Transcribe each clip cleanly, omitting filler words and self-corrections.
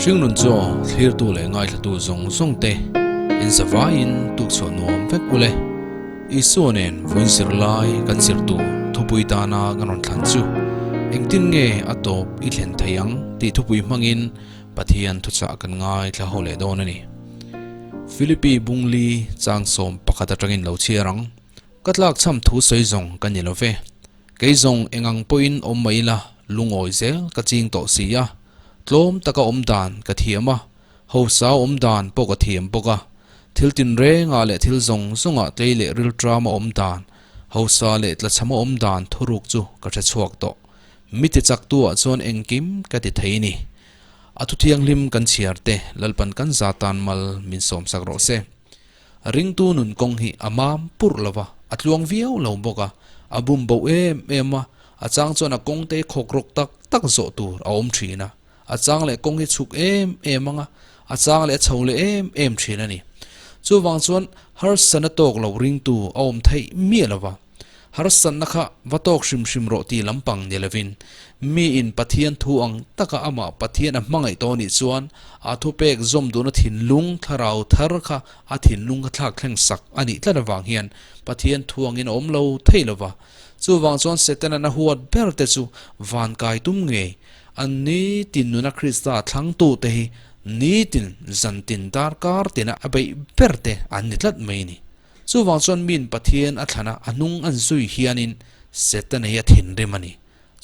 Hringnun chaw thlirtu leh ngaithlatu zawng zawng te in zavaiin tukchhuah nuam vek ule. Isua nen vawiin zir lai kan zir tur thupui tana kan rawn thlan chu engtin nge a tawp i thlen thei ang tih thupui hmangin Pathian thuchah kan ngaithla ho leh dawn a ni. Philippi Bungli chang 11 atangin lo chhiar ang. Ka tlakchham thu sawi zawng ka ni lo ve. Kei zawng eng ang pawhin awm mai ila lungawi zel ka ching tawh si a. Tlawm taka awm dan ka thiam a, hausa awm dan pawh ka thiam bawk a. Thil tinrengah leh thil zawng zawngah tlei leh rilṭama awm dan, hausa leh tlachhama awm dan thuruk chu ka hre chhuak tawh. Mi ti chaktuah chuan engkim ka ti thei ni. A thuthianghlim kan chhiar te Lalpan kan za tan mal min sawmsak rawh se. Ringtu nun kawng hi a mam purh lo va, a tluang viau lo bawk a, a bum bo em em a, a chang chuan a kawng te khawk rawk tak tak zawh tur a awm thin a, a chang leh kawng hi chhuk em em ang a, a chang leh a chho leh em em thin a ni. Chuvang chuan harsatna tawk lo ringtu a awm theih miah lo va. Harsatna kha va tawk hrim hrim rawh tih lampang ni lovin, miin Pathian thu ang taka amah Pathian a hmangaih tawh anih chuan a thupek zawm duhna thinlung thlarau thar kha a thinlung kha thlak thleng sak a nih tlat avang hian Pathian thu angin a awm lo thei lo va. Chuvang chuan Setana'n a huat ber te chu van kai tum ngei an nitin nuna Krista thlangtute hi nitin zantin darkar tina a beih ber te an ni tlat mai a ni. Chuvang chuan miin Pathian a thlan a, a hnung an zui hianin Setana hi a thinrim a ni.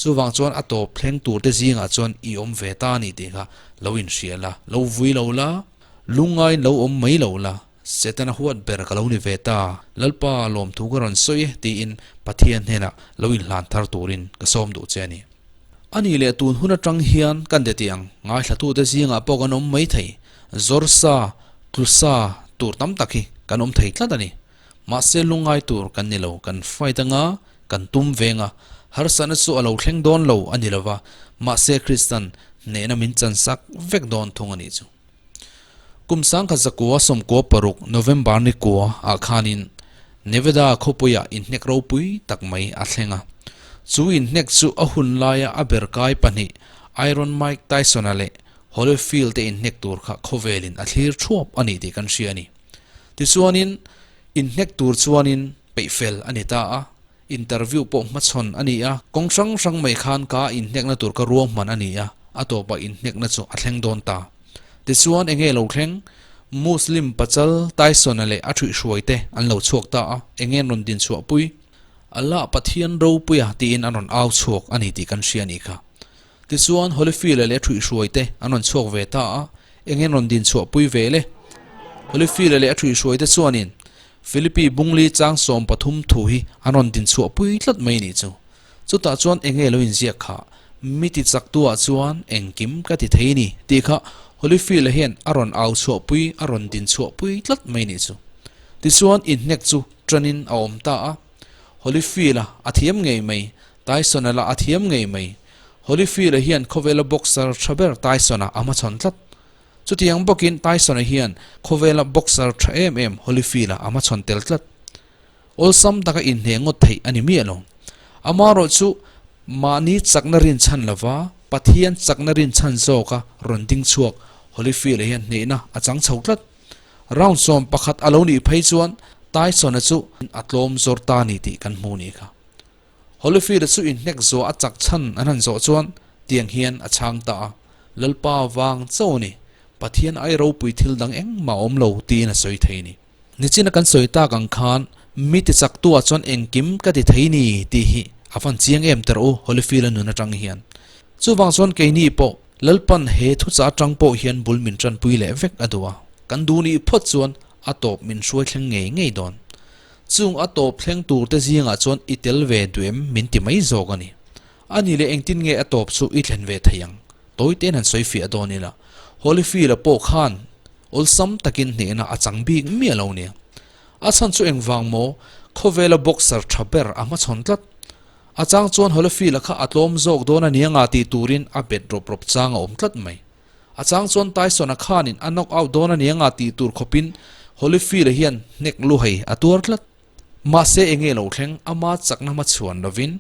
Chuvang chuan a tawp thleng turte zingah chuan i awm ve ta a ni tih kha lo inhria la, lo vui lo la, lungngain lo awm mai lo la, Setana huat ber ka lo ni ve ta, Lalpa lawmthu ka rawn sawi e tiin Pathian hnenah lo inhlan thar turin ka sawm duh che a ni. A nih leh tun hun atang hian kan de tih ang, ngaithlatute zingah pawh kan awm mai thei. Zawrsa, tlusa tur tam tak hi kan awm thei tlat a ni. Mahse lungngai tur kan ni lo, kan fight anga, kan tum veng a, harsatna chu a lo thleng dawn lo a ni lova, mahse Kristan hnehna min chansak vek dawn thung a nih chu. Kum 1996 November ni kua ah khanin Nevada khawpuiah inhnek ropui tak mai a thleng a. Chu inhnek chu a hun laia a ber kai pahnih Iron Mike Tyson-a leh Holyfield te inhnek tur kha khawvelin a thlir thuap a ni tih kan hria a ni. Tichuanin inhnek tur chuanin peihfel a ni ta a, interview pawh hmachhawn a ni a, kawng hrang hrang mai khan ka inhnekna tur ka ruahman a ni a, a tawpah inhnekna chu a thleng dawn ta. Tichuan enge lo thleng? Muslim pachal Tyson-a leh a thuihhruai te an lo chhuak ta a, enge an rawn dinchhuahpui? Allah Pathian ropuia tiin an rawn au chhuak a ni tih kan hria a nih kha. Tichuan Holyfield-a leh a thuihhruai te an rawn chhuak ve ta a, enge an rawn dinchhuahpui ve le? Holyfield-a leh a thuihhruai te chuanin Philippi Bungli chang 13 thu hi an rawn dinchhuahpui tlat mai a nih chu. Chutah chuan enge lo inziak kha, Mi ti chaktuah chuan engkim ka ti thei ni tih kha Holyfield-a hian a rawn au chhuahpui, a rawn dinchhuahpui tlat mai nih chu. Tichuan inhnek chu tanin a awm ta a. Holyfield-a a thiam ngei mai, Tyson-a lah a thiam ngei mai. Holyfield-a hian khawvela boxer tha ber Tyson-a a hmachhawn tlat. Chutiang bawkin Tyson-a hian khawvela boxer tha em em Holyfield-a a hmachhawn tel tlat. Awlsam taka inhneh ngawt theih a ni miah lo. Amaherawh chu mahni chakna rinchhan lova Pathian chakna rinchhan zawka rawn ding chhuak Holyfield-a hian hnehna a chang chho tlat. Round 11 a lo nih phei chuan Tyson-a chu a tlawm zawr ta ni tih kan hmu nih kha. Holyfield-a chu inhnek zuah a chak chhan an han zawh chuan tiang hian a chhang ta a, Lalpa vang chauh a ni, Pathian ai ropui thil dang engmah a awm lo tiin a sawi thei a ni. Nichina kan sawi tak ang khan mi ti chaktuah chuan engkim ka ti thei ni tih hi a van chiang em ter u Holyfield-a nun atang hian. Chuvang chuan keini pawh Lalpan he thuchah atang pawh hian bul min tanpui leh vek a duh a, kan duh nih phawt chuan a tawp min hruai thleng ngei ngei dawn. Chung a tawp thleng tur te zingah chuan i tel ve duh em min ti mai zawk a ni. A ni leh engtin nge a tawp chu i thlen ve thei ang? Tawi te'n han sawi fiah dawn ila, Holyfield-a pawh khan Awlsam takin hnehna a chang bik miah lo nia. A chhan chu engvang maw? Khawvela boxer tha ber a hmachhawn tlat. A chang chuan Holyfield-a kha a tlawm zawk dawn a nia nga tih turin a bet rawp rawp chang a awm tlat mai. A chang chuan Tyson-a khanin a knock out dawn a nia nga tih tur khawpin Holyfield-a hian hnek luhei a tuar tlat. Mahse enge lo thleng ama chakna hmachhuan lovin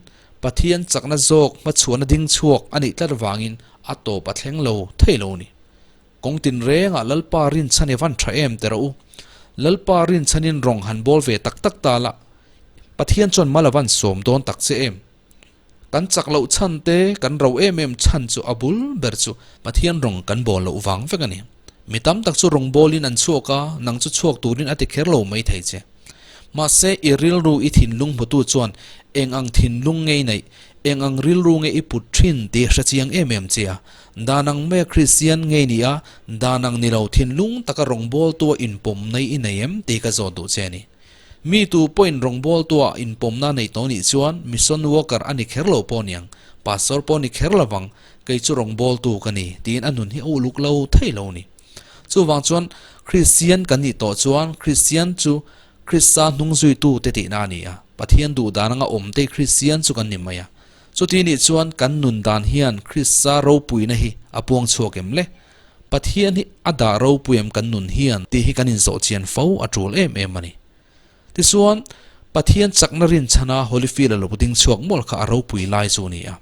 Pathian chakna zawk hmachhuana ding chhuak a nih tlat vangin a tawp a thleng lo thei lo ni. Kawng tinrengah Lalpa rinchhan i van tha em ti rawh u. Lalpa rinchhanin rawng han bawl ve tak tak ta la, Pathian chuan mal a van sawm dawn tak che em? Kan chak loh chhan te, kan ro em em chhan chu a bul ber chu Pathian rawng kan bawl loh vang vek a ni. Mi tam tak chu rawng bawlin an chhuak a, nang chu chhuak turin a ti kher lo mai thei che. Mahse, i rilru i thinlung hmutu chuan eng ang thinlung ngei neih, eng ang rilru nge i put thin tih hre chiang em em che a. Dan ang maia Kristian ngei ni a, dan ang ni lo thinlung taka rawngbawltua inpawmna i nei em tih ka zawt duh che a ni. Mi tu pawhin rawngbawltua inpawmna nei tawh nih chuan mission worker a ni kher lo pawh niang, pastor pawh ni kher lovang, kei chu rawngbawltu ka ni tiin a nun hi a uluk lo thei lo ni. Chuvang chuan Kristian kan nih tawh chuan Kristian chu Krista hnungzuitu te tihna a ni a, Pathian duh dan anga awm te Kristian chu kan ni mai a. Chuti nih chuan kan nun dan hian Krista ropuina hi a puang chhuak em le? Pathian hi a dah ropui em kan nun hian tih hi kan inzawh chian fo a tul em em a ni. Tichuan, Pathian chakna rinchhana Holyfield a lo ding chhuak mawlh kha a ropui lai chu a ni a.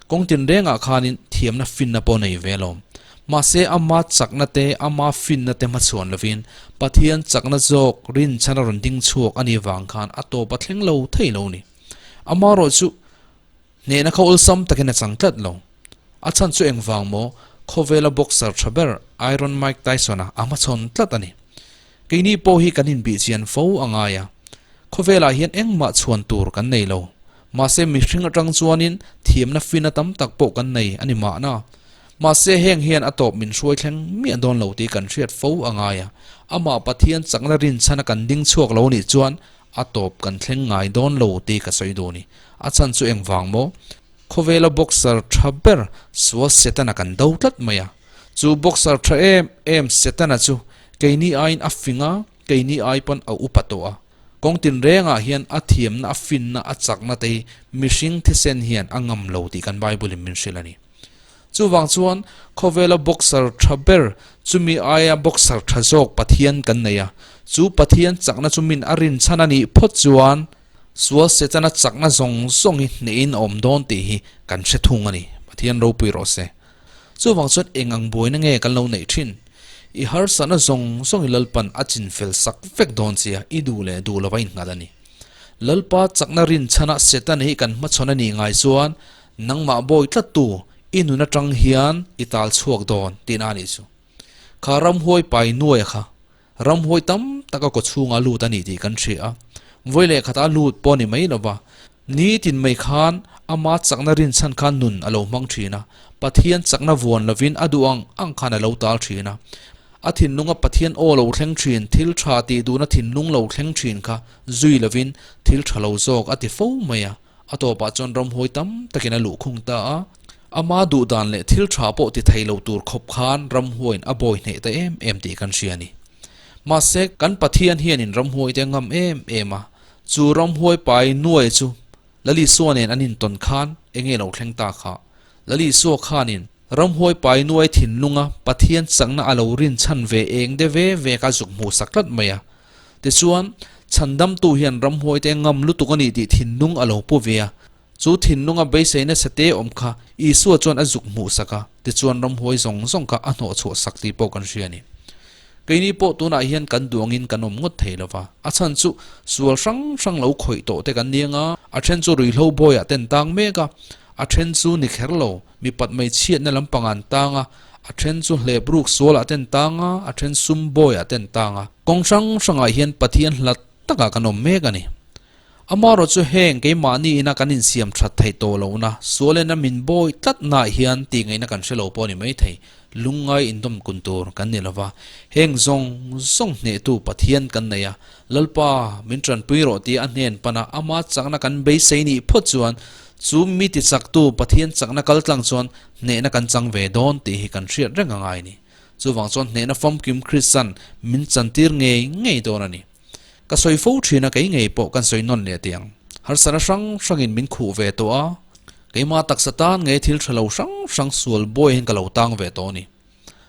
Kawng tinrengah khanin thiamna finna pawh nei ve alawm. Mahse ama chakna te, ama finna te hmachhuan lovin Pathian chakna zawk rinchhana rawn ding chhuak a nih vang khan a tawp a thleng lo thei lo a ni. Amaherawhchu, Hnehna kha awlsam takin a chang tlat lo. A chhan chu engvang maw? Khawvela boxer tha ber Iron Mike Tyson-a a hmachhawn tlat a ni. Keini pawh hi kan inbihchian fo a ngai a. Khawvelah hian engmah chhuan tur kan nei lo. Mahse mihring atang chuanin thiamna fina tam tak pawh kan nei a ni mahna. Mahse heng hian a tawp min hruai thleng miah dawn lo tih kan hriat fo a ngai a. Amah Pathian chakna rinchhana kan ding chhuak lo nih chuan A tawp kan thleng ngai dawn lo tih ka sawi duh ni. A chhan chu engvang maw? Khawvela boxer tha ber sual Setana kan do tlat mai a. Chu boxer tha em em Setana chu keini aiin a fing a, keini ai pawn a upa tawh a. Kawng tinrengah hian a thiamna, a finna, a chakna te hi mihring thisen hian a ngam lo tih kan Bible in min hrilh a ni. Chuvang chuan khawvela boxer tha ber chumi aia boxer tha zawk Pathian kan nei a, chu Pathian chakna chu min a rinchhan a nih phawt chuan sual Setana chakna zawng zawng hi hnehin a awm dawn tih hi kan hre thung a ni. Pathian ropui rawh se. Chuvang chuan eng ang buaina nge kan lo neih thin? I harsatna zawng zawng i Lalpan a chinfel sak vek dawn chia i duh leh duh lova innghat a ni. Lalpa chakna rinchhana Setana hi kan hmachhawn a nih ngai chuan Nangmah bawi tlattu i nun atang hian i tal chhuak dawn tihna a nih chu. Kha ramhuai pai nuaia kha ramhuai tam tak a kaw chhunga lut a ni tih kan hria a, vawi leh khatah lut pawh a ni mai lova, nitin mai khan ama chakna rinchhan khan nun a lo hmang thin a, Pathian chakna vuan lovin a duh ang ang khan a lo tal thin a. A thinlunga Pathian aw lo thleng thin, thil tha tih duhna thinlung lo thleng thin kha zui lovin thil tha lo zawk a ti fo mai a. A tawpah chuan ramhuai tam takin a luh khung ta a, ama duh dan leh thil tha pawh ti thei lo tur khawp khan ramhuaiin a bawi hneh ta em em tih kan hria a ni. Mahse, kan Pathian hianin ramhuai te a ngam em em a, chu ramhuai pai nuai chu Lalisua nen an intawn khan enge lo thleng ta kha? Lalisua khanin ramhuai pai nuai thinlunga Pathian chakna a lo rinchhan ve eng de ve ve kha zuk hmuh sak tlat mai a. Tichuan, chhandamtu hian ramhuaite ngam lutuk a nih tih thinlung a lo pu ve a. Chu thinlunga beiseina sate awm kha Isua chuan a zuk hmuh sak a, tichuan ramhuai zawng zawng kha a hnawh chhuah sak tih pawh kan hria a ni. Keini pawh tunah hian kan duangin kan awm ngawt thei lo va, a chhan chu sual hrang hrang lo khawih tawh te kan ni anga, a then chu ruihhlo bawiah ten tang mek a, a then chu ni kher lo, mipat mai chhiatna lampang an tang a, a then chu hlep ruk sualah ten tang a, a then sum bawiah ten tang a. Kawng hrang hrangah hian Pathian hlat takah kan awm mek a ni. Amaherawh chu heng keimahni ina kan insiam that theih tawh lohna, sualena min bawi tlatnaah hian tih ngaihna kan hre lo pawh a ni maithei, lungngai indawm kun tur kan ni lova. Heng zawng zawng hnehtu Pathian kan nei a, Lalpa min tanpui rawh tia a hnen pana ama chakna kan beisei nih phawt chuan chu mi tichaktu Pathian chakna kaltlang chuan hnehna kan chang ve dawn tih hi kan hriat reng a ngai a ni. Chuvang chuan hnehna famkim Krista'n min chantir ngei ngei dawn a ni. Ka sawi fo thin a, kei ngei pawh kan sawi nawn leh tih ang. Harsatna hrang hrangin min khuh ve tawh a, keimah taksa tan ngei thil tha lo hrang hrang sual bawi hian ka lo tang ve tawh a ni.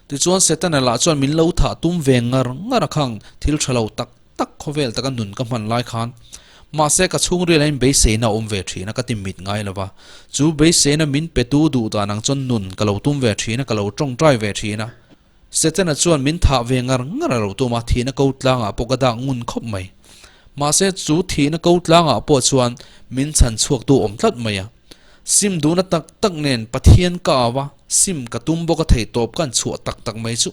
Tichuan Setana lah chuan min lo thah tum ve ngar ngar a khang thil tha lo tak tak khawvel taka nun ka hman lai khan. Mahse ka chhungril ain beiseina a awm ve thin a ka ti mit ngai lova. Chu beiseina min petu duh dan ang chuan nun ka lo tum ve thin a, ka lo tawngtai ve thin a. Setana chuan min thah ve ngar ngar a lo tum a, thihna ko tlangah pawh ka dak ngun khawp mai. Mahse chu thihna ko tlangah pawh chuan min chhan chhuaktu awm tlat mai a. Sim duhna tak tak nen Pathian ka au a, sim ka tum bawk a thei tawp kan chhuah tak tak mai chu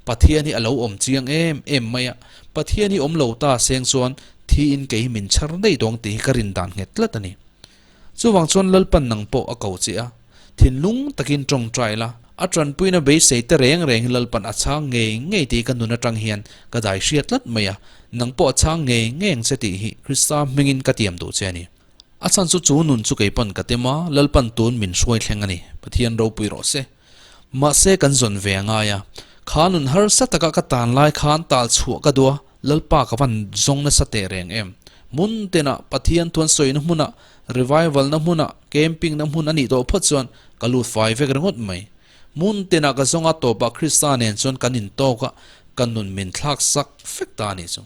Pathian hi a lo awm chiang em em mai a, Pathian hi awm lo ta seng chuan thiin kei hi min chhar daih dawng tih hi ka rin dan nghet tlat a ni. Chuvang chuan Lalpan nang pawh a ko che a, thinlung takin tawngtai la, a tanpuina beisei te reng reng hi Lalpan a chhang ngei ngei tih ka nun atang hian ka dai hriat tlat mai a, nang pawh a chhang ngei ngei ang che tih hi Krista hmingin ka tiam duh che a ni. A chhan chu chu nun chu kei pawn ka tem a, Lalpan tun min hruai thleng a ni, Pathian ropui rawh se. Mahse kan zawn ve a ngai a, kha nun harsa taka ka tan lai khan tal chhuah ka duh a, Lalpa ka van zawng nasa teh reng em? Hmun tinah, Pathian thuan sawina hmunah, revival na hmunah, camping na hmun a nih tawh phawt chuan ka lut fai vek ringawt mai. Hmun tinah ka zawng a tawpah Krista nen chuan kan intawk a, ka nun min thlak sak fek ta a nih chu.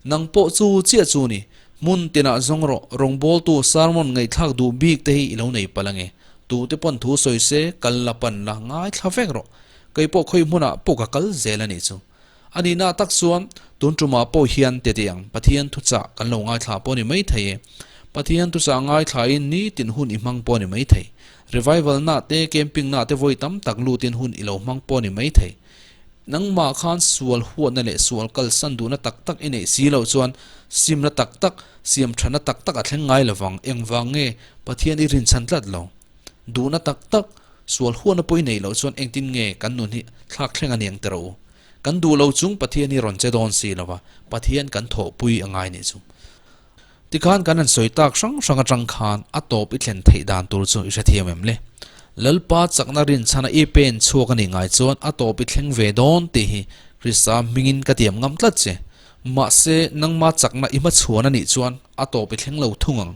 Nang pawh chu chiah chu ni, hmun tinah zawng rawh, rawngbawltu sermon ngaihthlak duh bik te hi i lo nei palh ange. Tute pawn thu sawi se, kal la pan la, ngaithla vek rawh. Kei pawh khawi hmunah pawh ka kal zel a nih chu. A nihna tak chuan tun tumah pawh hian te tih ang, Pathian thuchah kan lo ngaithla pawh a ni maithei e. Pathian thuchah ngaithlain nitin hun i hmang pawh a ni maithei. Revival na te, camping na te vawi tam tak lutin hun i lo hmang pawh a ni maithei. Nangmah khan sual huatna leh sual kalsan duhna tak tak i neih si loh chuan simna tak tak, siamthana tak tak a thleng ngai lovang. Engvang nge Pathian i rinchhan tlat lo? Duhna tak tak, sual huatna pawh i neih loh chuan engtin nge kan nun hi thlak thleng a niang teh rawh u. Kan duh lo chung Pathian hi rawn che dawn si lova, Pathian kan thawhpui a ngai nih chu. Tikhan kan han sawi tak hrang hrang atang khan a tawp i thlen theih dan tur chu i hrethiam em le? Lalpa chakna rinchhana i pen chhuak a nih ngai chuan a tawp i thleng ve dawn tih hi Krista hmingin ka tiam ngam tlat che. Mahse, nangma chakna i hmachhuan a nih chuan a tawp i thleng lo thung ang.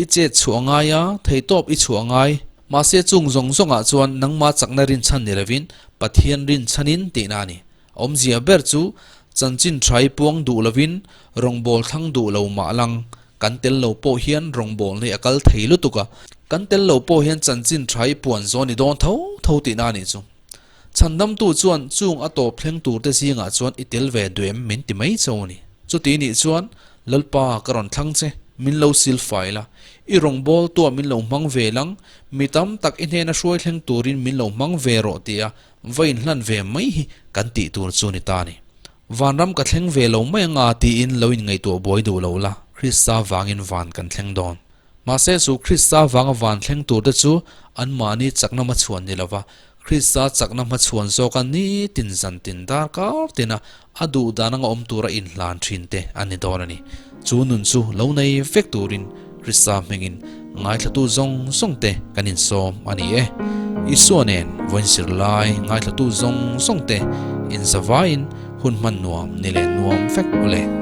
I chet chhuah ngai a, theitawp i chhuah ngai. Mahse chung zawng zawngah chuan nangma chakna rinchhan ni lovin Pathian rinchhanin tihna a ni. Awmzia ber chu chanchin tha i puang duh lovin rawngbâwl thlang duh lo mah lang, kan tel lo pawh hian rawngbâwl hi a kal thei lutuk a, kan tel lo pawh hian chanchin tha i puan zawn i dawn tho tho tihna a nih chu. Chhandamtu chuan chung a tawp thleng turte zingah chuan i tel ve duh em min ti mai cho a ni. Chuti nih chuan Lalpa ka rawn thlang che, min lo sil fai la, i rawngbâwl tuah min lo hmang ve lang, mi tam tak i hnena hruai thleng turin min lo hmang ve rawh tia Va inhlan ve mai hi kan tih tur chu ni ta ni. Vanram ka thleng ve lo mai anga tiin lo inngaihtuah buai duh lo la, Krista vangin van kan thleng dawn. Mahse chu Krista vanga van thleng tur te chu anmahni chakna hmachhuan ni lova, Krista chakna hmachhuan zawka nitin zantin darkar tina a duh dan anga awm tura inhlan thin te an ni dawn a ni. Chu nun chu lo nei vek turin Krista hmingin ngaithlatu zawng zawng te kan insawm a ni e. Isua nen vawiin zir lai ngaithlatu zawng zawng te inzavaiin hun hman nuam ni leh nuam vek u le.